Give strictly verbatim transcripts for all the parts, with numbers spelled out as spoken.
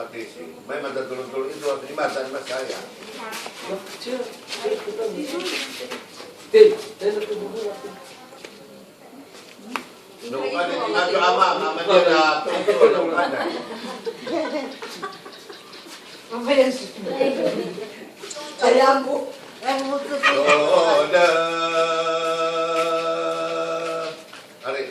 Mai mata tulung-tulung itu waktu ni masa, ni masa ya. Nung ada ni mata ama, ama dia dah tulung-tulung, nung ada. Apa yang sudah? Ayamku. Oh, dah. Ari.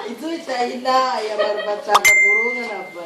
Itu ita ina ya marbaca kagurungan apa?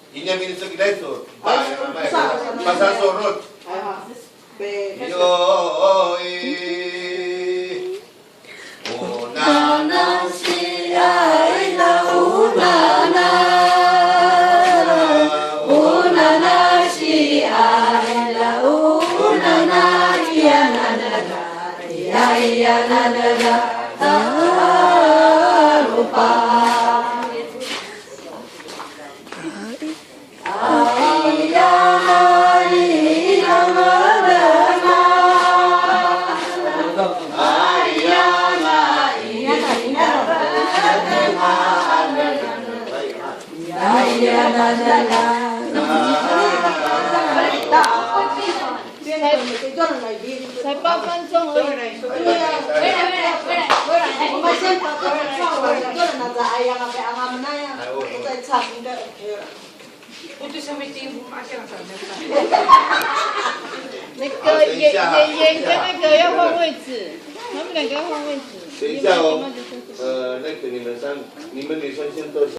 Ini yang minus kita itu. Pasal surut. Yoi. Unana si aina unana. Unana si aina unana. Iya nanana. Iya iya nanana. Lupa. 那个演演演跟那个要换位置，他们两个要换位置。等一下哦，呃，那个你们三，你们女生先坐下。